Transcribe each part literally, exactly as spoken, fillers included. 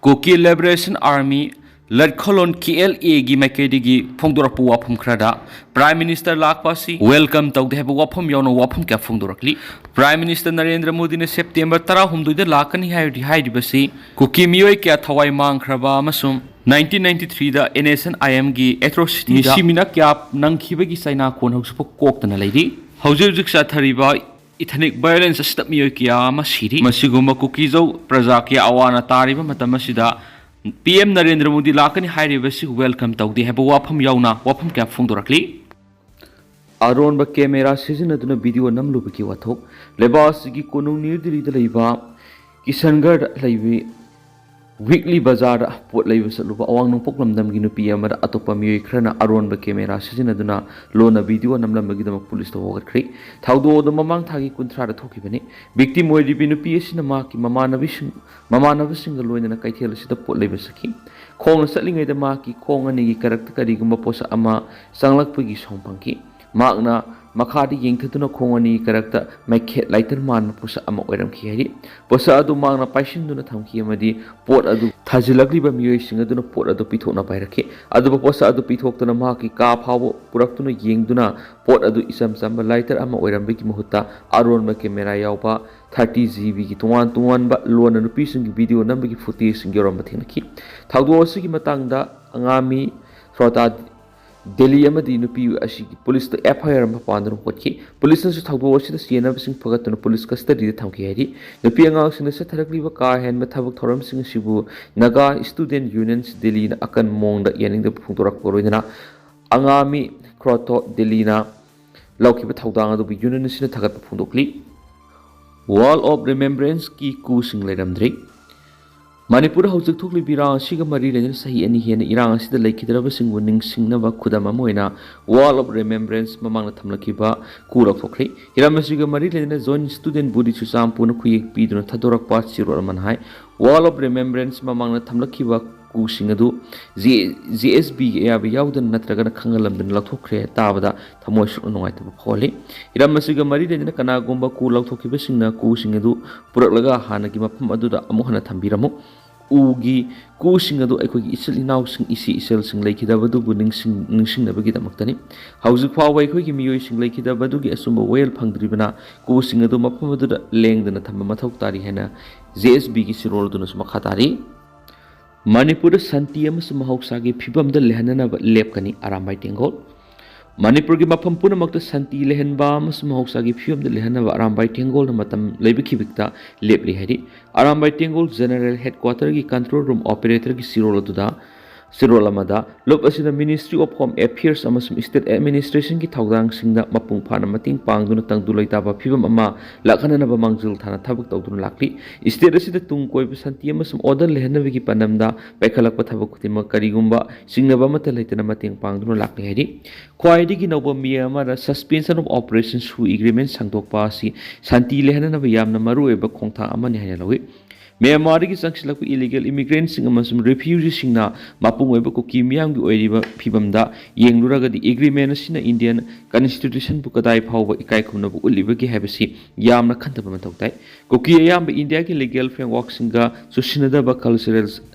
Kuki Liberation Army, ꯂꯠꯈꯣꯂꯣꯟ, ꯀꯦ L ꯑꯦꯒꯤ ꯃꯥꯏꯀꯩꯗꯒꯤ ꯐꯣꯡꯗꯣꯔꯛꯄ ꯋꯥꯐꯝ ꯈꯔꯗ Prime Minister ꯂꯥꯛꯄ ꯑꯁꯤ welcome ꯇꯧꯗꯦ ꯍꯥꯏꯕ ꯋꯥꯐꯝ ꯌꯥꯎꯅ ꯋꯥꯐꯝ ꯀꯌꯥ ꯐꯣꯡꯗꯣꯔꯛꯂꯤ꯫ Prime Minister ꯅꯔꯦꯟꯗ꯭ꯔ ꯃꯣꯗꯤꯅ ꯁꯦꯞꯇꯦꯝꯕꯔ ꯇꯔꯥꯍꯨꯝꯗꯣꯏꯗ ꯂꯥꯛꯀꯅꯤ ꯍꯥꯏꯔꯤ ꯍꯥꯏꯔꯤꯕꯁꯤ ꯀꯨꯀꯤ ꯃꯤꯑꯣꯏ ꯀꯌꯥ ꯊꯋꯥꯏ ꯃꯥꯡꯈ꯭ꯔꯕ ꯑꯃꯁꯨꯡ nineteen ninety-threeꯗ N S N I Mꯒꯤ atrocity ꯃꯤꯁꯤ ꯃꯤꯅ ꯀꯌꯥ ꯅꯪꯈꯤꯕꯒꯤ ꯆꯩꯅꯥꯀꯣꯟ ꯍꯧꯖꯤꯛꯐꯥꯎ ꯀꯣꯛꯇꯅ ꯂꯩꯔꯤ꯫ ꯍꯧꯖꯤꯛ ꯍꯧꯖꯤꯛ ꯆꯠꯊꯔꯤꯕ ethnic violence ꯑꯁꯤꯗ ꯃꯤꯑꯣꯏ ꯀꯌꯥ ꯑꯃ ꯁꯤꯔꯤ꯫ ꯃꯁꯤꯒꯨꯝꯕ ꯀꯨꯀꯤꯖꯧ ꯄ꯭ꯔꯖꯥ ꯀꯌꯥ ꯑꯋꯥ ꯑꯅꯥ ꯇꯥꯔꯤꯕ ꯃꯇꯝ ꯑꯁꯤꯗ P M ꯅꯔꯦꯟꯗ꯭ꯔ ꯃꯣꯗꯤ ꯂꯥꯛꯀꯅꯤ ꯍꯥꯏꯔꯤꯕꯁꯤ welcome ꯇꯧꯗꯦ ꯍꯥꯏꯕ ꯋꯥꯐꯝ ꯌꯥꯎꯅ ꯋꯥꯐꯝ ꯀꯌꯥ ꯐꯣꯡꯗꯣꯔꯛꯂꯤ꯫ ꯑꯔꯣꯟꯕ camera ꯁꯤꯖꯤꯟꯅꯗꯨꯅ video ꯅꯝꯂꯨꯕꯒꯤ ꯋꯥꯊꯣꯛ꯫ ꯂꯩꯕꯥꯛ ꯑꯁꯤꯒꯤ ꯀꯣꯅꯨꯡ ꯅ꯭ꯌꯨ ꯗꯤꯜꯂꯤꯗ ꯂꯩꯕ ꯀꯤꯁꯟꯒꯔꯗ ꯂꯩꯕ weekly ꯕꯖꯥꯔꯗ ꯄꯣꯠ ꯂꯩꯕ ꯆꯠꯂꯨꯕ ꯑꯋꯥꯡ ꯅꯣꯡꯄꯣꯛ ꯂꯝꯗꯝꯒꯤ ꯅꯨꯄꯤ ꯑꯃꯗ ꯑꯇꯣꯞꯄ ꯃꯤꯑꯣꯏ ꯈꯔꯅ ꯑꯔꯣꯟꯕ camera ꯁꯤꯖꯤꯟꯅꯗꯨꯅ ꯂꯣꯟꯅ video ꯅꯝꯂꯝꯕꯒꯤꯗꯃꯛ ꯄꯨꯂꯤꯁꯇ ꯋꯥꯀꯠꯈ꯭ꯔꯦ꯫ ꯊꯧꯗꯣꯛ ꯑꯗꯨ ꯃꯃꯥꯡ ꯊꯥꯒꯤ ꯀꯨꯟꯊ꯭ꯔꯥꯗ ꯊꯣꯛꯈꯤꯕꯅꯤ꯫ Victim ꯑꯣꯏꯔꯤꯕꯤ ꯅꯨꯄꯤ ꯑꯁꯤꯅ ꯃꯍꯥꯛꯀꯤ ꯃꯃꯥꯟꯅꯕꯤꯁꯤꯡ, ꯃꯃꯥꯟꯅꯕꯁꯤꯡꯒ ꯂꯣꯏꯅꯅ ꯀꯩꯊꯦꯜ ꯑꯁꯤꯗ ꯄꯣꯠ ꯂꯩꯕ ꯆꯠꯈꯤ꯫ ꯈꯣꯡꯅ ꯆꯠꯂꯤꯉꯩꯗ ꯃꯍꯥꯛꯀꯤ ꯈꯣꯡ ꯑꯅꯤꯒꯤ ꯀꯔꯛꯇ ꯀꯔꯤꯒꯨꯝꯕ ꯄꯣꯠꯁꯛ ꯑꯃ ꯆꯪꯂꯛꯄꯒꯤ ꯁꯣꯡ ꯐꯪꯈꯤ꯫ ꯃꯍꯥꯛꯅ ꯃꯈꯥꯗ ꯌꯦꯡꯊꯗꯨꯅ ꯈꯣꯡ ꯑꯅꯤꯒꯤ ꯀꯔꯛꯇ ꯃꯩꯈꯦꯠ lighter ꯃꯥꯟꯕ ꯄꯣꯠꯁꯛ ꯑꯃ ꯑꯣꯏꯔꯝꯈꯤ ꯍꯥꯏꯔꯤ꯫ ꯄꯣꯠꯁꯛ ꯑꯗꯨ ꯃꯍꯥꯛꯅ ꯄꯥꯏꯁꯤꯟꯗꯨꯅ ꯊꯝꯈꯤ ꯑꯃꯗꯤ ꯄꯣꯠ ꯑꯗꯨ ꯊꯥꯖꯤꯜꯂꯛꯂꯤꯕ ꯃꯤꯑꯣꯏꯁꯤꯡ ꯑꯗꯨꯅ ꯄꯣꯠ ꯑꯗꯨ ꯄꯤꯊꯣꯛꯅꯕ ꯍꯥꯏꯔꯛꯈꯤ꯫ ꯑꯗꯨꯕꯨ ꯄꯣꯠꯁꯛ ꯑꯗꯨ ꯄꯤꯊꯣꯛꯇꯅ ꯃꯍꯥꯛꯀꯤ ꯀꯥ ꯐꯥꯎꯕ ꯄꯨꯔꯛꯇꯨꯅ ꯌꯦꯡꯗꯨꯅ ꯄꯣꯠ ꯑꯗꯨ ꯏꯆꯝ ꯆꯝꯕ lighter ꯑꯃ ꯑꯣꯏꯔꯝꯕꯒꯤ ꯃꯍꯨꯠꯇ ꯑꯔꯣꯟꯕ camera ꯌꯥꯎꯕ thirty GB ꯒꯤ ꯇꯣꯉꯥꯟ ꯇꯣꯉꯥꯟꯕ ꯂꯣꯟꯅ ꯅꯨꯄꯤꯁꯤꯡꯒꯤ video ꯅꯝꯕꯒꯤ footage ꯁꯤꯡ ꯌꯧꯔꯝꯕ ꯊꯦꯡꯅꯈꯤ꯫ ꯊꯧꯗꯣꯛ ꯑꯁꯤꯒꯤ ꯃꯇꯥꯡꯗ ꯑꯉꯥꯃꯤ ꯁ꯭ꯔꯣꯇꯥ ꯗꯦꯜꯂꯤ ꯑꯃꯗꯤ ꯅꯨꯄꯤ ꯑꯁꯤꯒꯤ ꯄꯨꯂꯤꯁꯇ F I R ꯑꯃ ꯄꯥꯟꯗꯨꯅ ꯍꯧꯒꯠꯈꯤ꯫ ꯄꯨꯂꯤꯁꯅꯁꯨ ꯊꯧꯗꯣꯛ ꯑꯁꯤꯗ ꯆꯦꯟꯅꯕꯁꯤꯡ ꯐꯒꯠꯇꯨꯅ ꯄꯨꯂꯤꯁ custody ꯗ ꯊꯝꯈꯤ ꯍꯥꯏꯔꯤ꯫ ꯅꯨꯄꯤ ꯑꯉꯥꯡꯁꯤꯡꯅ ꯆꯠꯊꯔꯛꯂꯤꯕ ꯀꯥ ꯍꯦꯟꯕ ꯊꯕꯛ ꯊꯧꯔꯝꯁꯤꯡ ꯑꯁꯤꯕꯨ Naga Student Union ꯗꯦꯜꯂꯤꯅ ꯑꯀꯟꯕ ꯃꯑꯣꯡꯗ ꯌꯥꯅꯤꯡꯗꯕ ꯐꯣꯡꯗꯣꯔꯛꯄꯒ ꯂꯣꯏꯅꯅ ꯑꯉꯥꯃꯤ ꯈ꯭ꯔꯣꯇꯣ ꯗꯦꯜꯂꯤꯅ ꯂꯧꯈꯤꯕ ꯊꯧꯗꯥꯡ ꯑꯗꯨꯕꯨ union ꯑꯁꯤꯅ ꯊꯥꯒꯠꯄ ꯐꯣꯡꯗꯣꯛꯂꯤ꯫ Wall of Remembrance ꯀꯤ ꯀꯨꯁꯤꯡ ꯂꯩꯔꯝꯗ꯭ꯔꯤ꯫ ꯃꯅꯤꯄꯨꯔꯗ ꯍꯧꯖꯤꯛ ꯊꯣꯛꯂꯤꯕ ꯏꯔꯥꯡ ꯑꯁꯤꯒ ꯃꯔꯤ ꯂꯩꯅꯅ ꯆꯍꯤ ꯑꯅꯤ ꯍꯦꯟꯅ ꯏꯔꯥꯡ ꯑꯁꯤꯗ ꯂꯩꯈꯤꯗ꯭ꯔꯕꯁꯤꯡꯕꯨ ꯅꯤꯡꯁꯤꯡꯅꯕ ꯈꯨꯗꯝ ꯑꯃ ꯑꯣꯏꯅ Wall of Remembrance ꯃꯃꯥꯡꯗ ꯊꯝꯂꯛꯈꯤꯕ ꯀꯨ ꯂꯧꯊꯣꯛꯈ꯭ꯔꯦ꯫ ꯍꯤꯔꯝ ꯑꯁꯤꯒ ꯃꯔꯤ ꯂꯩꯅꯅ Joint Student Body ꯆꯨꯔꯆꯥꯟꯄꯨꯔꯅ ꯈꯨꯌꯦꯛ ꯄꯤꯗꯨꯅ ꯊꯥꯗꯣꯔꯛꯄ ꯆꯦꯔꯣꯜ ꯑꯃꯅ ꯍꯥꯏ, Wall of Remembrance ꯃꯃꯥꯡꯗ ꯊꯝꯂꯛꯈꯤꯕ ꯀꯨꯁꯤꯡ ꯑꯗꯨ J-, J S B ꯒꯤ ꯑꯌꯥꯕ ꯌꯥꯎꯗꯅ ꯅꯠꯇ꯭ꯔꯒꯅ ꯈꯪꯍꯜꯂꯝꯗꯅ ꯂꯧꯊꯣꯛꯈ꯭ꯔꯦ ꯇꯥꯕꯗ ꯊꯃꯣꯏ ꯁꯣꯛꯅ ꯅꯨꯡꯉꯥꯏꯇꯕ ꯐꯥꯎꯍꯜꯂꯤ꯫ ꯍꯤꯔꯝ ꯑꯁꯤꯒ ꯃꯔꯤ ꯂꯩꯅꯅ ꯀꯅꯥꯒꯨꯝꯕ ꯀꯨ ꯂꯧꯊꯣꯛꯈꯤꯕꯁꯤꯡꯅ ꯀꯨꯁꯤꯡ ꯑꯗꯨ ꯄꯨꯔꯛꯂꯒ ꯍꯥꯟꯅꯒꯤ ꯃꯐꯝ ꯑꯗꯨꯗ ꯑꯃꯨꯛ ꯍꯟꯅ ꯊꯝꯕꯤꯔꯝꯃꯨ꯫ ꯎꯒꯤ ꯀꯨꯁꯤꯡ ꯑꯗꯨ ꯑꯩꯈꯣꯏꯒꯤ ꯏꯆꯤꯜ ꯏꯅꯥꯎꯁꯤꯡ, ꯏꯆꯦ ꯏꯆꯜꯁꯤꯡ ꯂꯩꯈꯤꯗꯕꯗꯨꯕꯨ ꯅꯤꯡꯁꯤꯡ-, ꯅꯤꯡꯁꯤꯡꯅꯕꯒꯤꯗꯃꯛꯇꯅꯤ꯫ ꯍꯧꯖꯤꯛ ꯐꯥꯎꯕ ꯑꯩꯈꯣꯏꯒꯤ ꯃꯤꯑꯣꯏꯁꯤꯡ ꯂꯩꯈꯤꯗꯕꯗꯨꯒꯤ ꯑꯆꯨꯝꯕ ꯋꯥꯌꯦꯜ ꯐꯪꯗ꯭ꯔꯤꯕꯅ ꯀꯨꯁꯤꯡ ꯑꯗꯨ ꯃꯐꯝ ꯑꯗꯨꯗ ꯂꯦꯡꯗꯅ ꯊꯝꯕ ꯃꯊꯧ ꯇꯥꯔꯤ ꯍꯥꯏꯅ ꯖꯦ ꯑꯦꯁ ꯕꯤꯒꯤ ꯆꯦꯔꯣꯜ ꯑꯗꯨꯅꯁꯨ ꯃꯈꯥ ꯇꯥꯔꯤ꯫ ꯃꯅꯤꯄꯨꯔꯗ ꯁꯥꯟꯇꯤ ꯑꯃꯁꯨꯡ ꯃꯍꯧꯁꯥꯒꯤ ꯐꯤꯕꯝꯗ ꯂꯩꯍꯟꯅꯅꯕ ꯂꯦꯞꯀꯅꯤ, ꯑꯔꯥꯝꯕꯥꯏ ꯇꯦꯡꯒꯣꯜ꯫ ꯃꯅꯤꯄꯨꯔꯒꯤ ꯃꯐꯝ ꯄꯨꯝꯅꯃꯛꯇ ꯁꯥꯟꯇꯤ ꯂꯩꯍꯟꯕ ꯑꯃꯁꯨꯡ ꯃꯍꯧꯁꯥꯒꯤ ꯐꯤꯕꯝꯗ ꯂꯩꯍꯟꯅꯕ ꯑꯔꯥꯝꯕꯥꯏ ꯇꯦꯡꯒꯣꯜꯅ ꯃꯇꯝ ꯂꯩꯕ ꯈꯤꯕꯤꯛꯇ ꯂꯦꯞꯂꯤ ꯍꯥꯏꯔꯤ꯫ ꯑꯔꯥꯝꯕꯥꯏ ꯇꯦꯡꯒꯣꯜ ꯖꯦꯅꯔꯦꯜ ꯍꯦꯗꯀ꯭ꯋꯥꯇꯔꯒꯤ ꯀꯟꯇ꯭ꯔꯣꯜ ꯔꯨꯝ ꯑꯣꯄꯔꯦꯇꯔꯒꯤ ꯆꯦꯔꯣꯜ ꯑꯗꯨꯗ, ꯆꯦꯔꯣꯜ ꯑꯃꯗ, ꯂꯨꯞ ꯑꯁꯤꯗ Ministry of Home Affairs ꯑꯃꯁꯨꯡ State Administrationꯒꯤ ꯊꯧꯗꯥꯡꯁꯤꯡꯗ ꯃꯄꯨꯡ ꯐꯥꯅ ꯃꯇꯦꯡ ꯄꯥꯡꯗꯨꯅ ꯇꯪꯗꯨ ꯂꯩꯇꯥꯕ ꯐꯤꯕꯝ ꯑꯃ ꯂꯥꯛꯍꯟꯅꯅꯕ ꯃꯥꯡꯖꯤꯜ ꯊꯥꯅ ꯊꯕꯛ ꯇꯧꯗꯨꯅ ꯂꯥꯛꯂꯤ꯫ State ꯑꯁꯤꯗ ꯇꯨꯡ ꯀꯣꯏꯕ ꯁꯥꯟꯇꯤ ꯑꯃꯁꯨꯡ order ꯂꯩꯍꯟꯅꯕꯒꯤ ꯄꯥꯟꯗꯝꯗ ꯄꯥꯏꯈꯠꯂꯛꯄ ꯊꯕꯛ ꯈꯨꯗꯤꯡꯃꯛ ꯀꯔꯤꯒꯨꯝꯕ ꯆꯤꯡꯅꯕ ꯑꯃꯠꯇ ꯂꯩꯇꯅ ꯃꯇꯦꯡ ꯄꯥꯡꯗꯨꯅ ꯂꯥꯛꯂꯤ ꯍꯥꯏꯔꯤ꯫ ꯈ꯭ꯋꯥꯏꯗꯒꯤ ꯅꯧꯕ ꯃꯤꯑꯣꯏ ꯑꯃꯅ Suspension of Operation ꯁꯨ agreement ꯁꯥꯡꯗꯣꯛꯄ ꯑꯁꯤ ꯁꯥꯟꯇꯤ ꯂꯩꯍꯟꯅꯕ ꯌꯥꯝꯅ ꯃꯔꯨꯑꯣꯏꯕ ꯈꯣꯡꯊꯥꯡ ꯑꯃꯅꯤ ꯍꯥꯏꯅ ꯂꯧꯏ꯫ ꯃ꯭ꯌꯥꯟꯃꯥꯔꯗꯒꯤ ꯆꯪꯁꯤꯜꯂꯛꯄ illegal immigrantꯁꯤꯡ ꯑꯃꯁꯨꯡ refugeeꯁꯤꯡꯅ ꯃꯄꯨꯡ ꯑꯣꯏꯕ ꯀꯨꯀꯤ ꯃꯤꯌꯥꯝꯒꯤ ꯑꯣꯏꯔꯤꯕ ꯐꯤꯕꯝꯗ ꯌꯦꯡꯂꯨꯔꯒꯗꯤ, agreement ꯑꯁꯤꯅ Indian Constitutionꯕꯨ ꯀꯗꯥꯏ ꯐꯥꯎꯕ ꯏꯀꯥꯏ ꯈꯨꯝꯅꯕ ꯎꯠꯂꯤꯕꯒꯦ ꯍꯥꯏꯕꯁꯤ ꯌꯥꯝꯅ ꯈꯟꯊꯕ ꯃꯊꯧ ꯇꯥꯏ꯫ ꯀꯨꯀꯤ ꯑꯌꯥꯝꯕ ꯏꯟꯗꯤꯌꯥꯒꯤ legal frameworkꯁꯤꯡꯒ ꯆꯨꯁꯤꯟꯅꯗꯕ cultural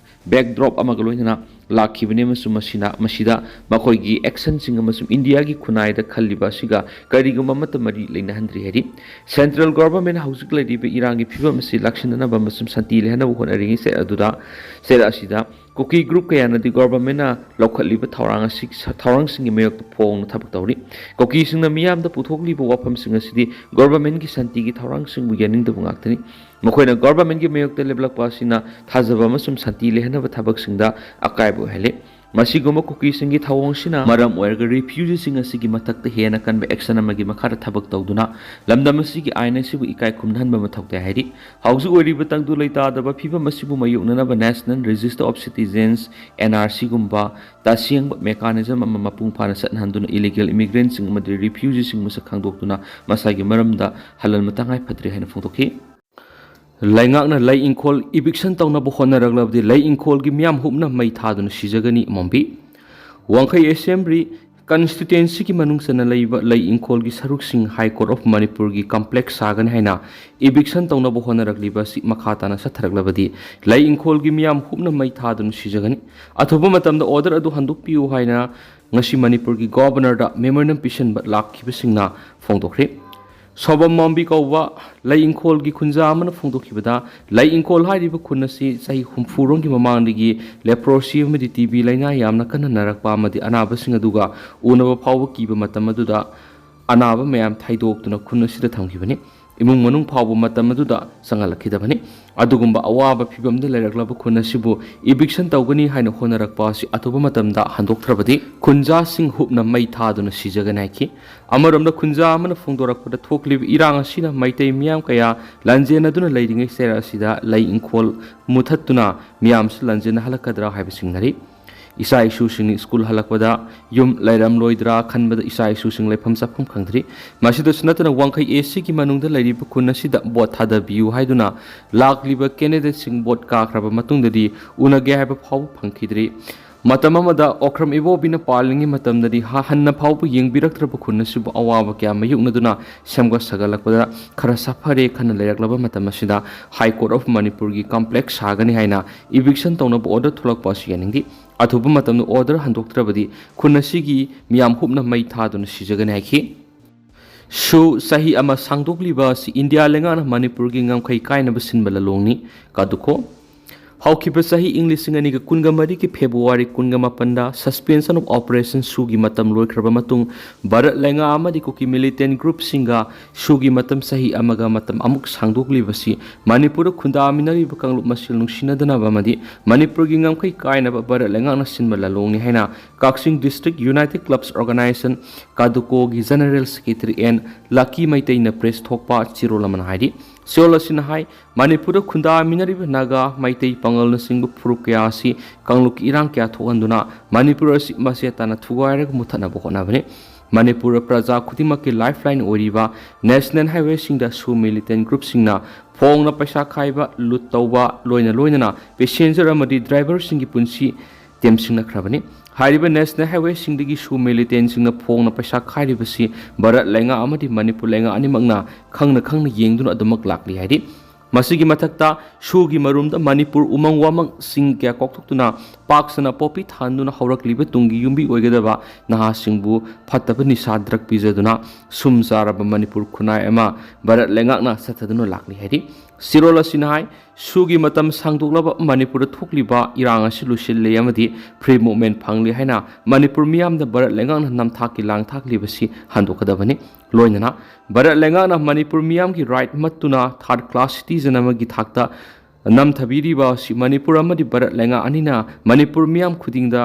backdrop ꯑꯃꯒ ꯂꯣꯏꯅꯅ ꯂꯥꯛꯈꯤꯕꯅꯤ, ꯑꯃꯁꯨꯡ ꯃꯁꯤꯅ, ꯃꯁꯤꯗ ꯃꯈꯣꯏꯒꯤ actionꯁꯤꯡ ꯑꯃꯁꯨꯡ ꯏꯟꯗꯤꯌꯥꯒꯤ ꯈꯨꯟꯅꯥꯏꯗ ꯈꯜꯂꯤꯕ ꯑꯁꯤꯒ ꯀꯔꯤꯒꯨꯝꯕ ꯑꯃꯠꯇ ꯃꯔꯤ ꯂꯩꯅꯍꯟꯗ꯭ꯔꯤ ꯍꯥꯏꯔꯤ꯫ Central Governmentꯅ ꯍꯧꯖꯤꯛ ꯂꯩꯔꯤꯕ ꯏꯔꯥꯡꯒꯤ ꯐꯤꯕꯝ ꯑꯁꯤ ꯂꯥꯛꯁꯤꯟꯅꯅꯕ ꯑꯃꯁꯨꯡ ꯁꯥꯟꯇꯤ ꯂꯩꯍꯟꯅꯕ ꯍꯣꯠꯅꯔꯤꯉꯩ state ꯑꯗꯨꯗ, state ꯑꯁꯤꯗ ꯀꯨꯀꯤ group ꯀꯌꯥꯅꯗꯤ governmentꯅ ꯂꯧꯈꯠꯂꯤꯕ ꯊꯧꯔꯥꯡ ꯑꯁꯤ, ꯊꯧꯔꯥꯡꯁꯤꯡꯒꯤ ꯃꯥꯌꯣꯛꯇ ꯐꯣꯡꯅ ꯊꯕꯛ ꯇꯧꯔꯤ꯫ ꯀꯨꯀꯤꯁꯤꯡꯅ ꯃꯤꯌꯥꯝꯗ ꯄꯨꯊꯣꯛꯂꯤꯕ ꯋꯥꯐꯝꯁꯤꯡ ꯑꯁꯤꯗꯤ governmentꯀꯤ ꯁꯥꯟꯇꯤꯒꯤ ꯊꯧꯔꯥꯡꯁꯤꯡꯕꯨ ꯌꯥꯅꯤꯡꯗꯕ ꯉꯥꯛꯇꯅꯤ꯫ ꯃꯈꯣꯏꯅ governmentꯀꯤ ꯃꯥꯌꯣꯛꯇ ꯂꯦꯞꯂꯛꯄ ꯑꯁꯤꯅ ꯊꯥꯖꯕ ꯑꯃꯁꯨꯡ ꯁꯥꯟꯇꯤ ꯂꯩꯍꯟꯅꯕ ꯊꯕꯛꯁꯤꯡꯗ ꯑꯀꯥꯏꯕ ꯑꯣꯏꯍꯜꯂꯤ꯫ ꯃꯁꯤꯒꯨꯝꯕ ꯀꯨꯀꯤꯁꯤꯡꯒꯤ ꯊꯧꯑꯣꯡꯁꯤꯅ ꯃꯔꯝ ꯑꯣꯏꯔꯒ refugeeꯁꯤꯡ ꯑꯁꯤꯒꯤ ꯃꯊꯛꯇ ꯍꯦꯟꯅ ꯀꯟꯕ action ꯑꯃꯒꯤ ꯃꯈꯥꯗ ꯊꯕꯛ ꯇꯧꯗꯨꯅ ꯂꯝꯗꯝ ꯑꯁꯤꯒꯤ ꯑꯥꯏꯟ ꯑꯁꯤꯕꯨ ꯏꯀꯥꯏ ꯈꯨꯝꯅꯍꯟꯕ ꯃꯊꯧ ꯇꯥꯏ ꯍꯥꯏꯔꯤ꯫ ꯍꯧꯖꯤꯛ ꯑꯣꯏꯔꯤꯕ ꯇꯪꯗꯨ ꯂꯩꯇꯥꯗꯕ ꯐꯤꯕꯝ ꯑꯁꯤꯕꯨ ꯃꯥꯌꯣꯛꯅꯅꯕ National Register of Citizens, NRCꯒꯨꯝꯕ ꯇꯁꯦꯡꯕ mechanism ꯑꯃ ꯃꯄꯨꯡ ꯐꯥꯅ ꯆꯠꯅꯍꯟꯗꯨꯅ illegal immigrantꯁꯤꯡ ꯑꯃꯗꯤ refugeeꯁꯤꯡ ꯃꯁꯛ ꯈꯪꯗꯣꯛꯇꯨꯅ ꯃꯁꯥꯒꯤ ꯃꯔꯝꯗ ꯍꯜꯍꯟꯕ ꯇꯉꯥꯏ ꯐꯗ꯭ꯔꯦ ꯍꯥꯏꯅ ꯐꯣꯡꯗꯣꯛꯈꯤ꯫ ꯂꯩꯉꯥꯛꯅ ꯂꯩ ꯏꯪꯈꯣꯜ eviction ꯇꯧꯅꯕ ꯍꯣꯠꯅꯔꯛꯂꯕꯗꯤ ꯂꯩ ꯏꯪꯈꯣꯜꯒꯤ ꯃꯤꯌꯥꯝ ꯍꯨꯞꯅ ꯃꯩ ꯊꯥꯗꯨꯅ ꯁꯤꯖꯒꯅꯤ, ꯑꯃꯣꯝꯕꯤ꯫ ꯋꯥꯡꯈꯩ Assembly ꯀꯟꯁꯇꯤꯇ꯭ꯋꯦꯟꯁꯤꯒꯤ ꯃꯅꯨꯡ ꯆꯟꯅ ꯂꯩꯕ ꯂꯩ ꯏꯪꯈꯣꯜꯒꯤ ꯁꯔꯨꯛꯁꯤꯡ ꯍꯥꯏ ꯀꯣꯔꯠ ꯑꯣꯐ ꯃꯅꯤꯄꯨꯔꯒꯤ ꯀꯝꯄ꯭ꯂꯦꯛꯁ ꯁꯥꯒꯅꯤ ꯍꯥꯏꯅ ꯏꯚꯤꯛꯁꯟ ꯇꯧꯅꯕ ꯍꯣꯠꯅꯔꯛꯂꯤꯕ ꯑꯁꯤ ꯃꯈꯥ ꯇꯥꯅ ꯆꯠꯊꯔꯛꯂꯕꯗꯤ ꯂꯩ ꯏꯪꯈꯣꯜꯒꯤ ꯃꯤꯌꯥꯝ ꯍꯨꯞꯅ ꯃꯩ ꯊꯥꯗꯨꯅ ꯁꯤꯖꯒꯅꯤ꯫ ꯑꯊꯨꯕ ꯃꯇꯝꯗ ꯑꯣꯔꯗꯔ ꯑꯗꯨ ꯍꯟꯗꯣꯛꯄꯤꯌꯨ ꯍꯥꯏꯅ ꯉꯁꯤ ꯃꯅꯤꯄꯨꯔꯒꯤ ꯒꯣꯕꯔꯅꯔꯗ ꯃꯦꯃꯣꯔꯦꯟꯗꯝ ꯄꯤꯁꯤꯟꯕ ꯂꯥꯛꯈꯤꯕꯁꯤꯡꯅ ꯐꯣꯡꯗꯣꯛꯈ꯭ꯔꯤ꯫ ꯁꯣꯕꯝ ꯃꯣꯝꯕꯤ ꯀꯧꯕ ꯂꯩ ꯏꯪꯈꯣꯜꯒꯤ ꯈꯨꯟꯖꯥ ꯑꯃꯅ ꯐꯣꯡꯗꯣꯛꯈꯤꯕꯗ, ꯂꯩ ꯏꯪꯈꯣꯜ ꯍꯥꯏꯔꯤꯕ ꯈꯨꯟ ꯑꯁꯤ ꯆꯍꯤ ꯍꯨꯝꯐꯨꯔꯣꯝꯒꯤ ꯃꯃꯥꯡꯗꯒꯤ ꯂꯦꯄ꯭ꯔꯣꯁꯤ ꯑꯃꯗꯤ ꯇꯤ ꯕꯤ ꯂꯥꯏꯅꯥ ꯌꯥꯝꯅ ꯀꯟꯅ ꯅꯥꯔꯛꯄ ꯑꯃꯗꯤ ꯑꯅꯥꯕꯁꯤꯡ ꯑꯗꯨꯒ ꯎꯅꯕ ꯐꯥꯎꯕ ꯀꯤꯕ ꯃꯇꯝ ꯑꯗꯨꯗ ꯑꯅꯥꯕ ꯃꯌꯥꯝ ꯊꯩꯗꯣꯛꯇꯨꯅ ꯈꯨꯟ ꯑꯁꯤꯗ ꯊꯝꯈꯤꯕꯅꯤ꯫ ꯏꯃꯨꯡ ꯃꯅꯨꯡ ꯐꯥꯎꯕ ꯃꯇꯝ ꯑꯗꯨꯗ ꯆꯪꯍꯜꯂꯛꯈꯤꯗꯕꯅꯤ꯫ ꯑꯗꯨꯒꯨꯝꯕ ꯑꯋꯥꯕ ꯐꯤꯚꯝꯗ ꯂꯩꯔꯛꯂꯕ ꯈꯨꯟ ꯑꯁꯤꯕꯨ ꯏꯚꯤꯛꯁꯟ ꯇꯧꯒꯅꯤ ꯍꯥꯏꯅ ꯍꯣꯠꯅꯔꯛꯄ ꯑꯁꯤ ꯑꯊꯨꯕ ꯃꯇꯝꯗ ꯍꯟꯗꯣꯛꯇ꯭ꯔꯕꯗꯤ ꯈꯨꯟꯖꯥꯁꯤꯡ ꯍꯨꯞꯅ ꯃꯩ ꯊꯥꯗꯨꯅ ꯁꯤꯖꯒꯅꯤ ꯍꯥꯏꯈꯤ꯫ ꯑꯃꯔꯣꯝꯗ, ꯈꯨꯟꯖꯥ ꯑꯃꯅ ꯐꯣꯡꯗꯣꯔꯛꯄꯗ, ꯊꯣꯛꯂꯤꯕ ꯏꯔꯥꯡ ꯑꯁꯤꯅ ꯃꯩꯇꯩ ꯃꯤꯌꯥꯝ ꯀꯌꯥ ꯂꯥꯟꯖꯦꯟꯅꯗꯨꯅ ꯂꯩꯔꯤꯉꯩ ꯆꯩꯔꯛ ꯑꯁꯤꯗ ꯂꯩ ꯏꯪꯈꯣꯜ ꯃꯨꯊꯠꯇꯨꯅ ꯃꯤꯌꯥꯝꯁꯨ ꯂꯥꯟꯖꯦꯟꯅꯍꯜꯂꯛꯀꯗ꯭ꯔꯥ ꯍꯥꯏꯕ ꯆꯤꯡꯅꯔꯤ꯫ ꯏꯆꯥ ꯏꯁꯨꯁꯤꯡ ꯁ꯭ꯀꯨꯜ ꯍꯜꯂꯛꯄꯗ ꯌꯨꯝ ꯂꯩꯔꯝꯂꯣꯏꯗ꯭ꯔꯥ ꯈꯟꯕꯗ ꯏꯆꯥ ꯏꯁꯨꯁꯤꯡ ꯂꯩꯐꯝ ꯆꯥꯐꯝ ꯈꯪꯗ꯭ꯔꯤ꯫ ꯃꯁꯤꯗꯁꯨ ꯅꯠꯇꯅ, ꯋꯥꯡꯈꯩ ꯑꯦ ꯁꯤꯒꯤ ꯃꯅꯨꯡꯗ ꯂꯩꯔꯤꯕ ꯈꯨꯟ ꯑꯁꯤꯗ ꯚꯣꯠ ꯊꯥꯗꯕꯤꯌꯨ ꯍꯥꯏꯗꯨꯅ ꯂꯥꯛꯂꯤꯕ ꯀꯦꯟꯗꯤꯗꯦꯠꯁꯤꯡ ꯚꯣꯠ ꯀꯥꯈ꯭ꯔꯕ ꯃꯇꯨꯡꯗꯗꯤ ꯎꯅꯒꯦ ꯍꯥꯏꯕ ꯐꯥꯎꯕ ꯐꯪꯈꯤꯗ꯭ꯔꯤ꯫ ꯃꯇꯝ ꯑꯃꯗ ꯑꯣꯀ꯭ꯔꯝ ꯏꯕꯣꯕꯤꯅ ꯄꯥꯜꯂꯤꯉꯩ ꯃꯇꯝꯗꯗꯤ ꯍ-, ꯍꯟꯅ ꯐꯥꯎꯕ ꯌꯦꯡꯕꯤꯔꯛꯇ꯭ꯔꯕ ꯈꯨꯟ ꯑꯁꯤꯕꯨ ꯑꯋꯥꯕ ꯀꯌꯥ ꯃꯥꯌꯣꯛꯅꯗꯨꯅ ꯁꯦꯝꯒꯠ ꯁꯥꯒꯠꯂꯛꯄꯗ ꯈꯔ ꯁꯥꯐꯔꯦ ꯈꯟꯅ ꯂꯩꯔꯛꯂꯕ ꯃꯇꯝ ꯑꯁꯤꯗ ꯍꯥꯏ ꯀꯣꯔꯠ ꯑꯣꯐ ꯃꯅꯤꯄꯨꯔꯒꯤ ꯀꯝꯄ꯭ꯂꯦꯛꯁ ꯁꯥꯒꯅꯤ ꯍꯥꯏꯅ ꯏꯚꯤꯛꯁꯟ ꯇꯧꯅꯕ ꯑꯣꯔꯗꯔ ꯊꯣꯛꯂꯛꯄ ꯑꯁꯤ ꯌꯥꯅꯤꯡꯗꯦ꯫ ꯑꯊꯨꯕ ꯃꯇꯝꯗ ꯑꯣꯔꯗꯔ ꯍꯟꯗꯣꯛꯇ꯭ꯔꯕꯗꯤ ꯈꯨꯟ ꯑꯁꯤꯒꯤ ꯃꯤꯌꯥꯝ ꯍꯨꯞꯅ ꯃꯩ ꯊꯥꯗꯨꯅ ꯁꯤꯖꯒꯅꯤ ꯍꯥꯏꯈꯤ꯫ ꯁꯨ ꯆꯍꯤ ꯑꯃ ꯁꯥꯡꯗꯣꯛꯂꯤꯕ ꯑꯁꯤ ꯏꯟꯗꯤꯌꯥ ꯂꯩꯉꯥꯛꯅ ꯃꯅꯤꯄꯨꯔꯒꯤ ꯉꯝꯈꯩ ꯀꯥꯏꯅꯕ ꯁꯤꯟꯕ ꯂꯥꯂꯣꯡꯅꯤ꯫ ꯀꯥꯗꯨꯀꯣ꯫ ꯍꯧꯈꯤꯕ ꯆꯍꯤ ꯏꯪ ꯂꯤꯁꯤꯡ ꯑꯅꯤꯒ ꯀꯨꯟꯒ ꯃꯔꯤꯒꯤ ꯐꯦꯕ꯭ꯔꯨꯋꯥꯔꯤ ꯀꯨꯟꯒ ꯃꯥꯄꯟꯗ Suspension of Operation ꯁꯨꯒꯤ ꯃꯇꯝ ꯂꯣꯏꯈ꯭ꯔꯕ ꯃꯇꯨꯡ, ꯚꯥꯔꯠ ꯂꯩꯉꯥꯛ ꯑꯃꯗꯤ ꯀꯨꯀꯤ ꯃꯤꯂꯤꯇꯦꯟ ꯒ꯭ꯔꯨꯞꯁꯤꯡꯒ ꯁꯨꯒꯤ ꯃꯇꯝ ꯆꯍꯤ ꯑꯃꯒ ꯃꯇꯝ ꯑꯃꯨꯛ ꯁꯥꯡꯗꯣꯛꯂꯤꯕꯁꯤ ꯃꯅꯤꯄꯨꯔꯗ ꯈꯨꯟꯗꯥꯃꯤꯟꯅꯔꯤꯕ ꯀꯥꯡꯂꯨꯞ ꯃꯁꯦꯜ ꯅꯨꯡꯁꯤꯅꯗꯅꯕ ꯑꯃꯗꯤ ꯃꯅꯤꯄꯨꯔꯒꯤ ꯉꯝꯈꯩ ꯀꯥꯏꯅꯕ ꯚꯥꯔꯠ ꯂꯩꯉꯥꯛꯅ ꯁꯤꯟꯕ ꯂꯥꯂꯣꯡꯅꯤ ꯍꯥꯏꯅ ꯀꯛꯆꯤꯡ District United Clubs Organization, ꯀꯥꯗꯨꯀꯣꯒꯤ General Secretary ꯑꯦꯟ ꯂꯛꯀꯤ ꯃꯩꯇꯩꯅ ꯄ꯭ꯔꯦꯁ ꯊꯣꯛꯄ ꯆꯦꯔꯣꯜ ꯑꯃꯅ ꯍꯥꯏꯔꯤ꯫ ꯆꯦꯔꯣꯜ ꯑꯁꯤꯅ ꯍꯥꯏ, ꯃꯅꯤꯄꯨꯔꯗ ꯈꯨꯟꯗꯥꯃꯤꯟꯅꯔꯤꯕ ꯅꯥꯒꯥ, ꯃꯩꯇꯩ, ꯄꯥꯉꯜꯅꯆꯤꯡꯕ ꯐꯨꯔꯨꯞ ꯀꯌꯥ ꯑꯁꯤ ꯀꯥꯡꯂꯨꯞꯀꯤ ꯏꯔꯥꯡ ꯀꯌꯥ ꯊꯣꯛꯍꯟꯗꯨꯅ ꯃꯅꯤꯄꯨꯔ ꯑꯁꯤ ꯃꯆꯦꯠ ꯇꯥꯅ ꯊꯨꯒꯥꯏꯔꯒ ꯃꯨꯊꯠꯅꯕ ꯍꯣꯠꯅꯕꯅꯤ꯫ ꯃꯅꯤꯄꯨꯔ ꯄ꯭ꯔꯖꯥ ꯈꯨꯗꯤꯡꯃꯛꯀꯤ lifeline ꯑꯣꯏꯔꯤꯕ national highway ꯁꯤꯡꯗ ꯁꯨ militant group ꯁꯤꯡꯅ ꯐꯣꯡꯅ ꯄꯩꯁꯥ ꯈꯥꯏꯕ, ꯂꯨꯠ ꯇꯧꯕ, ꯂꯣꯏꯅ ꯂꯣꯏꯅꯅ passenger ꯑꯃꯗꯤ driver ꯁꯤꯡꯒꯤ ꯄꯨꯟꯁꯤ ꯇꯦꯝꯁꯤꯡꯅꯈ꯭ꯔꯕꯅꯤ꯫ ꯍꯥꯏꯔꯤꯕ ꯅꯦꯁꯅꯦꯜ ꯍꯥꯏꯋꯦꯁꯤꯡꯗꯒꯤ ꯁꯨ ꯃꯤꯂꯤꯇꯦꯟꯁꯤꯡꯅ ꯐꯣꯡꯅ ꯄꯩꯁꯥ ꯈꯥꯏꯔꯤꯕꯁꯤ ꯚꯥꯔꯠ ꯂꯩꯉꯥꯛ ꯑꯃꯗꯤ ꯃꯅꯤꯄꯨꯔ ꯂꯩꯉꯥꯛ ꯑꯅꯤꯃꯛꯅ ꯈꯪꯅ ꯈꯪꯅ ꯌꯦꯡꯗꯨꯅ ꯑꯗꯨꯃꯛ ꯂꯥꯛꯂꯤ ꯍꯥꯏꯔꯤ꯫ ꯃꯁꯤꯒꯤ ꯃꯊꯛꯇ ꯁꯨꯒꯤ ꯃꯔꯨꯝꯗ ꯃꯅꯤꯄꯨꯔ ꯎꯃꯪ ꯋꯥꯃꯪꯁꯤꯡ ꯀꯌꯥ ꯀꯣꯛꯊꯣꯛꯇꯨꯅ ꯄꯥꯛ ꯁꯟꯅ ꯄꯣꯄꯤ ꯊꯥꯍꯟꯗꯨꯅ ꯍꯧꯔꯛꯂꯤꯕ ꯇꯨꯡꯒꯤ ꯌꯨꯝꯕꯤ ꯑꯣꯏꯒꯗꯕ ꯅꯍꯥꯁꯤꯡꯕꯨ ꯐꯠꯇꯕ ꯅꯤꯁꯥ ꯗ꯭ꯔꯒ ꯄꯤꯖꯗꯨꯅ ꯁꯨꯝ ꯆꯥꯔꯕ ꯃꯅꯤꯄꯨꯔ ꯈꯨꯟꯅꯥꯏ ꯑꯃ ꯚꯥꯔꯠ ꯂꯩꯉꯥꯛꯅ ꯆꯠꯊꯗꯨꯅ ꯂꯥꯛꯂꯤ ꯍꯥꯏꯔꯤ꯫ ꯁꯤꯔꯣꯜ ꯑꯁꯤꯅ ꯍꯥꯏ, ꯁꯨꯒꯤ ꯃꯇꯝ ꯁꯥꯡꯗꯣꯛꯂꯕ ꯃꯅꯤꯄꯨꯔꯗ ꯊꯣꯛꯂꯤꯕ ꯏꯔꯥꯡ ꯑꯁꯤ ꯂꯣꯏꯁꯤꯜꯂꯦ ꯑꯃꯗꯤ ꯐ꯭ꯔꯤ ꯃꯨꯚꯃꯦꯟ ꯐꯪꯂꯦ ꯍꯥꯏꯅ ꯃꯅꯤꯄꯨꯔ ꯃꯤꯌꯥꯝꯗ ꯚꯥꯔꯠ ꯂꯩꯉꯥꯛꯅ ꯅꯝꯊꯥꯛꯀꯤ ꯂꯥꯡꯊꯥꯛꯂꯤꯕꯁꯤ ꯍꯟꯗꯣꯛꯀꯗꯕꯅꯤ꯫ ꯂꯣꯏꯅꯅ ꯚꯥꯔꯠ ꯂꯩꯉꯥꯛꯅ ꯃꯅꯤꯄꯨꯔ ꯃꯤꯌꯥꯝꯒꯤ ꯔꯥꯏꯠ ꯃꯠꯇꯨꯅ ꯊꯥꯔꯠ ꯀ꯭ꯂꯥꯁ ꯁꯤꯇꯤꯖꯟ ꯑꯃꯒꯤ ꯊꯥꯛꯇ ꯅꯝꯊꯕꯤꯔꯤꯕ ꯑꯁꯤ ꯃꯅꯤꯄꯨꯔ ꯑꯃꯗꯤ ꯚꯥꯔꯠ ꯂꯩꯉꯥꯛ ꯑꯅꯤꯅ ꯃꯅꯤꯄꯨꯔ ꯃꯤꯌꯥꯝ ꯈꯨꯗꯤꯡꯗ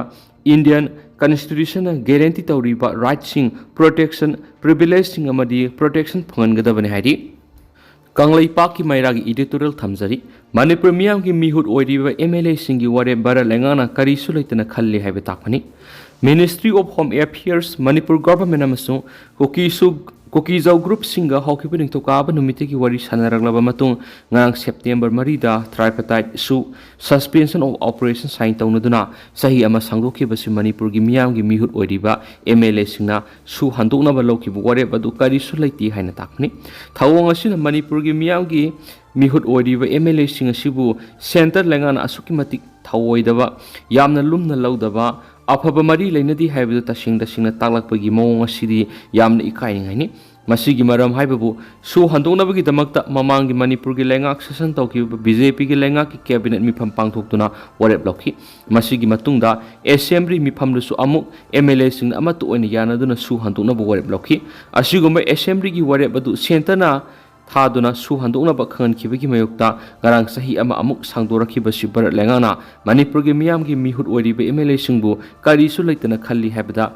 ꯏꯟꯗꯤꯌꯟ ꯀꯟꯁꯇꯤꯇ꯭ꯌꯨꯁꯟꯅ ꯒꯦꯔꯦꯟꯇꯤ ꯇꯧꯔꯤꯕ ꯔꯥꯏꯠꯁꯤꯡ, ꯄ꯭ꯔꯣꯇꯦꯛꯁꯟ, ꯄ꯭ꯔꯤꯚꯤꯂꯦꯖꯁꯤꯡ ꯑꯃꯗꯤ ꯄ꯭ꯔꯣꯇꯦꯛꯁꯟ ꯐꯪꯍꯟꯒꯗꯕꯅꯤ ꯍꯥꯏꯔꯤ꯫ ꯀꯪꯂꯩꯄꯥꯛꯀꯤ ꯃꯩꯔꯥꯒꯤ ꯏꯗꯤꯇꯣꯔꯤꯌꯦꯜ ꯊꯝꯖꯔꯤ꯫ ꯃꯅꯤꯄꯨꯔ ꯃꯤꯌꯥꯝꯒꯤ ꯃꯤꯍꯨꯠ ꯑꯣꯏꯔꯤꯕ ꯑꯦꯝ ꯑꯦꯜ ꯑꯦꯁꯤꯡꯒꯤ ꯋꯥꯔꯦꯞ ꯚꯥꯔꯠ ꯂꯩꯉꯥꯛꯅ ꯀꯔꯤꯁꯨ ꯂꯩꯇꯅ ꯈꯜꯂꯤ ꯍꯥꯏꯕ ꯇꯥꯛꯄꯅꯤ꯫ Ministry of Home Affairs, Manipur government ꯑꯃꯁꯨꯡ ꯀꯨꯀꯤꯁꯨ, ꯀꯨꯀꯤꯖꯧ ꯒ꯭ꯔꯨꯞꯁꯤꯡꯒ ꯍꯧꯈꯤꯕ ꯅꯤꯡꯊꯧꯀꯥꯕ ꯅꯨꯃꯤꯠꯇꯒꯤ ꯋꯥꯔꯤ ꯁꯥꯟꯅꯔꯛꯂꯕ ꯃꯇꯨꯡ, ꯉꯔꯥꯡ ꯁꯦꯞꯇꯦꯝꯕꯔ ꯃꯔꯤꯗ tripartite ꯁꯨ suspension of operation sign ꯇꯧꯅꯗꯨꯅ ꯆꯍꯤ ꯑꯃ ꯁꯥꯡꯗꯣꯛꯈꯤꯕꯁꯤ ꯃꯅꯤꯄꯨꯔꯒꯤ ꯃꯤꯌꯥꯝꯒꯤ ꯃꯤꯍꯨꯠ ꯑꯣꯏꯔꯤꯕ ꯑꯦꯝ ꯑꯦꯜ ꯑꯦꯁꯤꯡꯅ ꯁꯨ ꯍꯟꯗꯣꯛꯅꯕ ꯂꯧꯈꯤꯕ ꯋꯥꯔꯦꯞ ꯑꯗꯨ ꯀꯔꯤꯁꯨ ꯂꯩꯇꯦ ꯍꯥꯏꯅ ꯇꯥꯛꯄꯅꯤ꯫ ꯊꯧꯑꯣꯡ ꯑꯁꯤꯅ ꯃꯅꯤꯄꯨꯔꯒꯤ ꯃꯤꯌꯥꯝꯒꯤ ꯃꯤꯍꯨꯠ ꯑꯣꯏꯔꯤꯕ ꯑꯦꯝ ꯑꯦꯜ ꯑꯦꯁꯤꯡ ꯑꯁꯤꯕꯨ ꯁꯦꯟꯇꯔ ꯂꯩꯉꯥꯛꯅ ꯑꯁꯨꯛꯀꯤ ꯃꯇꯤꯛ ꯊꯧꯑꯣꯏꯗꯕ, ꯌꯥꯝꯅ ꯂꯨꯝꯅ ꯂꯧꯗꯕ, ꯑꯐꯕ ꯃꯔꯤ ꯂꯩꯅꯗꯦ ꯍꯥꯏꯕꯗꯨ ꯇꯁꯦꯡ ꯇꯁꯦꯡꯅ ꯇꯥꯛꯂꯛꯄꯒꯤ ꯃꯑꯣꯡ ꯑꯁꯤꯗꯤ ꯌꯥꯝꯅ ꯏꯀꯥꯏꯅꯤꯡꯉꯥꯏꯅꯤ꯫ ꯃꯁꯤꯒꯤ ꯃꯔꯝ ꯍꯥꯏꯕꯕꯨ ꯁꯨ ꯍꯟꯗꯣꯛꯅꯕꯒꯤꯗꯃꯛꯇ ꯃꯃꯥꯡꯒꯤ ꯃꯅꯤꯄꯨꯔꯒꯤ ꯂꯩꯉꯥꯛ ꯁꯥꯁꯟ ꯇꯧꯈꯤꯕ ꯕꯤ ꯖꯦ ꯄꯤꯒꯤ ꯂꯩꯉꯥꯛꯀꯤ ꯀꯦꯕꯤꯅꯦꯠ ꯃꯤꯐꯝ ꯄꯥꯡꯊꯣꯛꯇꯨꯅ ꯋꯥꯔꯦꯞ ꯂꯧꯈꯤ꯫ ꯃꯁꯤꯒꯤ ꯃꯇꯨꯡꯗ ꯑꯦꯁꯦꯝꯕ꯭ꯂꯤ ꯃꯤꯐꯝꯗꯁꯨ ꯑꯃꯨꯛ ꯑꯦꯝ ꯑꯦꯜ ꯑꯦꯁꯤꯡꯅ ꯑꯃꯠꯇ ꯑꯣꯏꯅ ꯌꯥꯅꯗꯨꯅ ꯁꯨ ꯍꯟꯗꯣꯛꯅꯕ ꯋꯥꯔꯦꯞ ꯂꯧꯈꯤ꯫ ꯑꯁꯤꯒꯨꯝꯕ ꯑꯦꯁꯦꯝꯕ꯭ꯂꯤꯒꯤ ꯋꯥꯔꯦꯞ ꯑꯗꯨ ꯁꯦꯟꯇꯔꯅ ꯊꯥꯗꯨꯅ ꯁꯨ ꯍꯟꯗꯣꯛꯅꯕ ꯈꯪꯍꯟꯈꯤꯕꯒꯤ ꯃꯥꯌꯣꯛꯇ ꯉꯔꯥꯡ ꯆꯍꯤ ꯑꯃ ꯑꯃꯨꯛ ꯁꯥꯡꯗꯣꯔꯛꯈꯤꯕꯁꯤ ꯚꯥꯔꯠ ꯂꯩꯉꯥꯛꯅ ꯃꯅꯤꯄꯨꯔꯒꯤ ꯃꯤꯌꯥꯝꯒꯤ ꯃꯤꯍꯨꯠ ꯑꯣꯏꯔꯤꯕ ꯑꯦꯝ ꯑꯦꯜ ꯑꯦꯁꯤꯡꯕꯨ ꯀꯔꯤꯁꯨ ꯂꯩꯇꯅ ꯈꯜꯂꯤ ꯍꯥꯏꯕꯗ,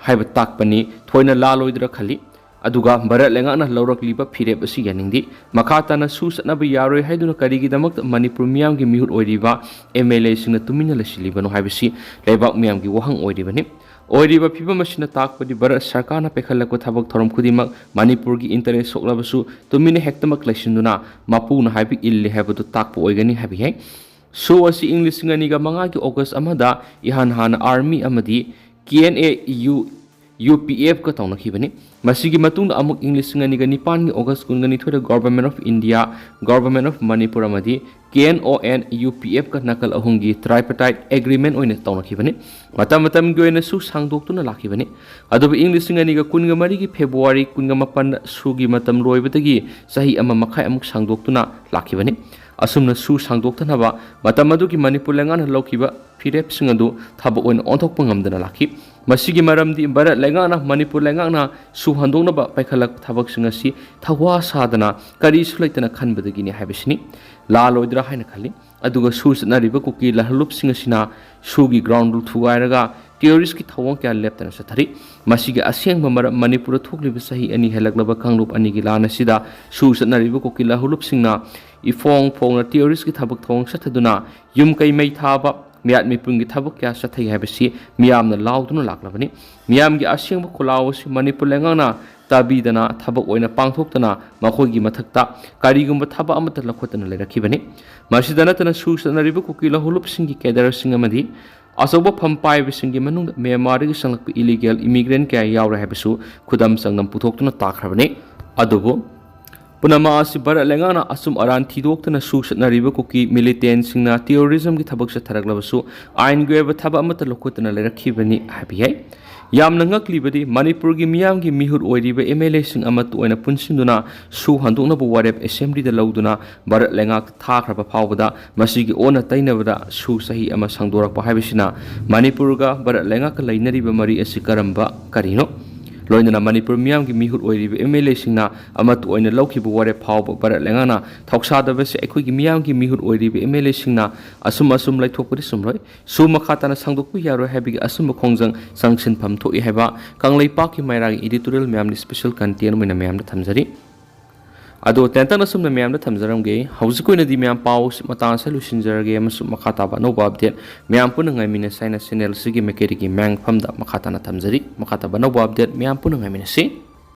ꯍꯥꯏꯕ ꯇꯥꯛꯄꯅꯤ꯫ ꯊꯣꯏꯅ ꯂꯥꯜꯂꯣꯏꯗ꯭ꯔꯥ ꯈꯜꯂꯤ꯫ ꯑꯗꯨꯒ ꯚꯥꯔꯠ ꯂꯩꯉꯥꯛꯅ ꯂꯧꯔꯛꯂꯤꯕ ꯐꯤꯔꯦꯞ ꯑꯁꯤ ꯌꯥꯅꯤꯡꯗꯦ꯫ ꯃꯈꯥ ꯇꯥꯅ ꯁꯨ ꯆꯠꯅꯕ ꯌꯥꯔꯣꯏ ꯍꯥꯏꯗꯨꯅ ꯀꯔꯤꯒꯤꯗꯃꯛꯇ ꯃꯅꯤꯄꯨꯔ ꯃꯤꯌꯥꯝꯒꯤ ꯃꯤꯍꯨꯠ ꯑꯣꯏꯔꯤꯕ ꯑꯦꯝ ꯑꯦꯜ ꯑꯦꯁꯤꯡꯅ ꯇꯨꯃꯤꯟꯅ ꯂꯩꯁꯤꯜꯂꯤꯕꯅꯣ ꯍꯥꯏꯕꯁꯤ ꯂꯩꯕꯥꯛ ꯃꯤꯌꯥꯝꯒꯤ ꯋꯥꯍꯪ ꯑꯣꯏꯔꯤꯕꯅꯤ꯫ ꯑꯣꯏꯔꯤꯕ ꯐꯤꯕꯝ ꯑꯁꯤꯅ ꯇꯥꯛꯄꯗꯤ ꯚꯥꯔꯠ ꯁꯔꯀꯥꯔꯅ ꯄꯥꯏꯈꯠꯂꯛꯄ ꯊꯕꯛ ꯊꯧꯔꯝ ꯈꯨꯗꯤꯡꯃꯛ ꯃꯅꯤꯄꯨꯔꯒꯤ ꯏꯟꯇꯔꯦꯁ ꯁꯣꯛꯂꯕꯁꯨ ꯇꯨꯃꯤꯟꯅ ꯍꯦꯛꯇꯃꯛ ꯂꯩꯁꯤꯟꯗꯨꯅ ꯃꯄꯨꯅ ꯍꯥꯏꯕ ꯏꯜꯂꯤ ꯍꯥꯏꯕꯗꯨ ꯇꯥꯛꯄ ꯑꯣꯏꯒꯅꯤ ꯍꯥꯏꯕ ꯌꯥꯏ꯫ ꯁꯨ ꯑꯁꯤ ꯏꯪ ꯂꯤꯁꯤꯡ ꯑꯅꯤꯒ ꯃꯉꯥꯒꯤ ꯑꯣꯒꯁ ꯑꯃꯗ ꯏꯍꯥꯟ ꯍꯥꯟꯅ ꯑꯥꯔꯃꯤ ꯑꯃꯗꯤ ꯀꯦ ꯑꯦꯟ ꯑꯦ ꯌꯨ ꯌꯨ ꯄꯤ ꯑꯦꯐꯀ ꯇꯧꯅꯈꯤꯕꯅꯤ꯫ ꯃꯁꯤꯒꯤ ꯃꯇꯨꯡꯗ ꯑꯃꯨꯛ ꯏꯪ ꯂꯤꯁꯤꯡ ꯑꯅꯤꯒ ꯅꯤꯄꯥꯟꯒꯤ ꯑꯣꯒꯁ ꯀꯨꯟꯒ ꯅꯤꯊꯣꯏꯗ Government of India, Government of Manipur ꯑꯃꯗꯤ ꯀꯦ ꯑꯦꯟ ꯑꯣ ꯑꯦꯟ ꯌꯨ ꯄꯤ ꯑꯦꯐꯀ ꯅꯥꯀꯜ ꯑꯍꯨꯝꯒꯤ tripartite agreement ꯑꯣꯏꯅ ꯇꯧꯅꯈꯤꯕꯅꯤ꯫ ꯃꯇꯝ ꯃꯇꯝꯒꯤ ꯑꯣꯏꯅ ꯁꯨ ꯁꯥꯡꯗꯣꯛꯇꯨꯅ ꯂꯥꯛꯈꯤꯕꯅꯤ꯫ ꯑꯗꯨꯕꯨ ꯏꯪ ꯂꯤꯁꯤꯡ ꯑꯅꯤꯒ ꯀꯨꯟꯒ ꯃꯔꯤꯒꯤ ꯐꯦꯕ꯭ꯔꯨꯋꯥꯔꯤ ꯀꯨꯟꯒ ꯃꯥꯄꯟꯗ ꯁꯨꯒꯤ ꯃꯇꯝ ꯂꯣꯏꯕꯗꯒꯤ ꯆꯍꯤ ꯑꯃ ꯃꯈꯥꯏ ꯑꯃꯨꯛ ꯁꯥꯡꯗꯣꯛꯇꯨꯅ ꯂꯥꯛꯈꯤꯕꯅꯤ꯫ ꯑꯁꯨꯝꯅ ꯁꯨ ꯁꯥꯡꯗꯣꯛꯇꯅꯕ ꯃꯇꯝ ꯑꯗꯨꯒꯤ ꯃꯅꯤꯄꯨꯔ ꯂꯩꯉꯥꯛꯅ ꯂꯧꯈꯤꯕ ꯐꯤꯔꯦꯞꯁꯤꯡ ꯑꯗꯨ ꯊꯕꯛ ꯑꯣꯏꯅ ꯑꯣꯟꯊꯣꯛꯄ ꯉꯝꯗꯅ ꯂꯥꯛꯈꯤ꯫ ꯃꯁꯤꯒꯤ ꯃꯔꯝꯗꯤ ꯚꯥꯔꯠ ꯂꯩꯉꯥꯛꯅ ꯃꯅꯤꯄꯨꯔ ꯂꯩꯉꯥꯛꯅ ꯁꯨ ꯍꯟꯗꯣꯛꯅꯕ ꯄꯥꯏꯈꯠꯂꯛꯄ ꯊꯕꯛꯁꯤꯡ ꯑꯁꯤ ꯊꯋꯥ ꯁꯥꯗꯅ ꯀꯔꯤꯁꯨ ꯂꯩꯇꯅ ꯈꯟꯕꯗꯒꯤꯅꯤ ꯍꯥꯏꯕꯁꯤꯅꯤ꯫ ꯂꯥꯜꯂꯣꯏꯗ꯭ꯔꯥ ꯍꯥꯏꯅ ꯈꯜꯂꯤ꯫ ꯑꯗꯨꯒ ꯁꯨ ꯆꯠꯅꯔꯤꯕ ꯀꯨꯀꯤ ꯂꯍꯂꯨꯞꯁꯤꯡ ꯑꯁꯤꯅ ꯁꯨꯒꯤ ground rule ꯊꯨꯒꯥꯏꯔꯒ terroristꯀꯤ ꯊꯧꯑꯣꯡ ꯀꯌꯥ ꯂꯦꯞꯇꯅ ꯆꯠꯊꯔꯤ꯫ ꯃꯁꯤꯒꯤ ꯑꯁꯦꯡꯕ ꯃꯔꯝ ꯃꯅꯤꯄꯨꯔꯗ ꯊꯣꯛꯂꯤꯕ ꯆꯍꯤ ꯑꯅꯤ ꯍꯦꯜꯂꯛꯂꯕ ꯀꯥꯡꯂꯨꯞ ꯑꯅꯤꯒꯤ ꯂꯥꯟ ꯑꯁꯤꯗ ꯁꯨ ꯆꯠꯅꯔꯤꯕ ꯀꯨꯀꯤ ꯂꯍꯂꯨꯞꯁꯤꯡꯅ ꯏꯐꯣꯡ ꯐꯣꯡꯅ terroristꯀꯤ ꯊꯕꯛ ꯊꯧꯑꯣꯡ ꯆꯠꯊꯗꯨꯅ ꯌꯨꯝ ꯀꯩ ꯃꯩ ꯊꯥꯕ, ꯃꯤꯌꯥꯠ ꯃꯤꯄꯨꯟꯒꯤ ꯊꯕꯛ ꯀꯌꯥ ꯆꯠꯊꯩ ꯍꯥꯏꯕꯁꯤ ꯃꯤꯌꯥꯝꯅ ꯂꯥꯎꯗꯨꯅ ꯂꯥꯛꯂꯕꯅꯤ꯫ ꯃꯤꯌꯥꯝꯒꯤ ꯑꯁꯦꯡꯕ ꯈꯣꯜꯂꯥꯎ ꯑꯁꯤ ꯃꯅꯤꯄꯨꯔ ꯂꯩꯉꯥꯛꯅ ꯇꯥꯕꯤꯗꯅ ꯊꯕꯛ ꯑꯣꯏꯅ ꯄꯥꯡꯊꯣꯛꯇꯅ ꯃꯈꯣꯏꯒꯤ ꯃꯊꯛꯇ ꯀꯔꯤꯒꯨꯝꯕ ꯊꯕꯛ ꯑꯃꯠꯇ ꯂꯧꯈꯠꯇꯅ ꯂꯩꯔꯛꯈꯤꯕꯅꯤ꯫ ꯃꯁꯤꯗ ꯅꯠꯇꯅ ꯁꯨ ꯆꯠꯅꯔꯤꯕ ꯀꯨꯀꯤ ꯂꯍꯨꯂꯨꯞꯁꯤꯡꯒꯤ cadreꯁꯤꯡ ꯑꯃꯗꯤ ꯑꯆꯧꯕ ꯐꯝ ꯄꯥꯏꯕꯁꯤꯡꯒꯤ ꯃꯅꯨꯡꯗ ꯃ꯭ꯌꯥꯟꯃꯥꯔꯗꯒꯤ ꯆꯪꯂꯛꯄ illegal immigrant ꯀꯌꯥ ꯌꯥꯎꯔꯦ ꯍꯥꯏꯕꯁꯨ ꯈꯨꯗꯝ ꯆꯥꯡꯗꯝ ꯄꯨꯊꯣꯛꯇꯨꯅ ꯇꯥꯛꯈ꯭ꯔꯕꯅꯤ꯫ ꯑꯗꯨꯕꯨ ꯄꯨꯝꯅꯃꯛ ꯑꯁꯤ ꯚꯥꯔꯠ ꯂꯩꯉꯥꯛꯅ ꯑꯆꯨꯝ ꯑꯔꯥꯟ ꯊꯤꯗꯣꯛꯇꯅ ꯁꯨ ꯆꯠꯅꯔꯤꯕ ꯀꯨꯀꯤ militantꯁꯤꯡꯅ terrorismꯒꯤ ꯊꯕꯛ ꯆꯠꯊꯔꯛꯂꯕꯁꯨ ꯑꯥꯏꯟꯒꯤ ꯑꯣꯏꯕ ꯊꯕꯛ ꯑꯃꯠꯇ ꯂꯧꯈꯠꯇꯅ ꯂꯩꯔꯛꯈꯤꯕꯅꯤ ꯍꯥꯏꯕ ꯌꯥꯏ꯫ ꯌꯥꯝꯅ ꯉꯛꯂꯤꯕꯗꯤ ꯃꯅꯤꯄꯨꯔꯒꯤ ꯃꯤꯌꯥꯝꯒꯤ ꯃꯤꯍꯨꯠ ꯑꯣꯏꯔꯤꯕ MLAꯁꯤꯡ ꯑꯃꯠꯇ ꯑꯣꯏꯅ ꯄꯨꯟꯁꯤꯟꯗꯨꯅ ꯁꯨ ꯍꯟꯗꯣꯛꯅꯕ ꯋꯥꯔꯦꯞ assemblyꯗ ꯂꯧꯗꯨꯅ ꯚꯥꯔꯠ ꯂꯩꯉꯥꯛꯇ ꯊꯥꯈ꯭ꯔꯕ ꯐꯥꯎꯕꯗ ꯃꯁꯤꯒꯤ ꯑꯣꯟꯅ ꯇꯩꯅꯕꯗ ꯁꯨ ꯆꯍꯤ ꯑꯃ ꯁꯥꯡꯗꯣꯔꯛꯄ ꯍꯥꯏꯕꯁꯤꯅ ꯃꯅꯤꯄꯨꯔꯒ ꯚꯥꯔꯠ ꯂꯩꯉꯥꯛꯀ ꯂꯩꯅꯔꯤꯕ ꯃꯔꯤ ꯑꯁꯤ ꯀꯔꯝꯕ ꯀꯔꯤꯅꯣ? ꯂꯣꯏꯅꯅ ꯃꯅꯤꯄꯨꯔ ꯃꯤꯌꯥꯝꯒꯤ ꯃꯤꯍꯨꯠ ꯑꯣꯏꯔꯤꯕ MLAꯁꯤꯡꯅ ꯑꯃꯠꯇ ꯑꯣꯏꯅ ꯂꯧꯈꯤꯕ ꯋꯥꯔꯦꯞ ꯐꯥꯎꯕ ꯚꯥꯔꯠ ꯂꯩꯉꯥꯛꯅ ꯊꯧꯁꯥꯗꯕꯁꯦ ꯑꯩꯈꯣꯏꯒꯤ ꯃꯤꯌꯥꯝꯒꯤ ꯃꯤꯍꯨꯠ ꯑꯣꯏꯔꯤꯕ MLAꯁꯤꯡꯅ ꯑꯁꯨꯝ ꯑꯁꯨꯝ ꯂꯩꯊꯣꯛꯄꯗꯤ ꯆꯨꯝꯂꯣꯏ꯫ ꯁꯨ ꯃꯈꯥ ꯇꯥꯅ ꯁꯥꯡꯗꯣꯛꯄ ꯌꯥꯔꯣꯏ ꯍꯥꯏꯕꯒꯤ ꯑꯆꯨꯝꯕ ꯈꯣꯡꯖꯪ ꯆꯪꯁꯤꯟꯐꯝ ꯊꯣꯛꯏ ꯍꯥꯏꯕ ꯀꯪꯂꯩꯄꯥꯛꯀꯤ ꯃꯩꯔꯥꯒꯤ editorial ꯃꯌꯥꯝꯗ special content ꯑꯣꯏꯅ ꯃꯌꯥꯝꯗ ꯊꯝꯖꯔꯤ꯫ ꯑꯗꯣ ꯇꯦꯟꯇꯛꯅ ꯁꯨꯝꯅ ꯃꯌꯥꯝꯗ ꯊꯝꯖꯔꯝꯒꯦ꯫ ꯍꯧꯖꯤꯛ ꯑꯣꯏꯅꯗꯤ ꯃꯌꯥꯝ ꯄꯥꯎ ꯃꯇꯥꯡ ꯑꯁꯤꯗ ꯂꯣꯏꯁꯤꯟꯖꯔꯒꯦ ꯑꯃꯁꯨꯡ ꯃꯈꯥ ꯇꯥꯕ ꯑꯅꯧꯕ update ꯃꯌꯥꯝ ꯄꯨꯟꯅ ꯉꯥꯏꯃꯤꯟꯅꯁꯤ ꯍꯥꯏꯅ channel ꯑꯁꯤꯒꯤ ꯃꯥꯏꯀꯩꯗꯒꯤ ꯃꯌꯥꯝꯒꯤ ꯃꯐꯝꯗ ꯃꯈꯥ ꯇꯥꯅ ꯊꯝꯖꯔꯤ꯫ ꯃꯈꯥ ꯇꯥꯕ ꯑꯅꯧꯕ update ꯃꯌꯥꯝ ꯄꯨꯟꯅ ꯉꯥꯏꯃꯤꯟꯅꯁꯤ꯫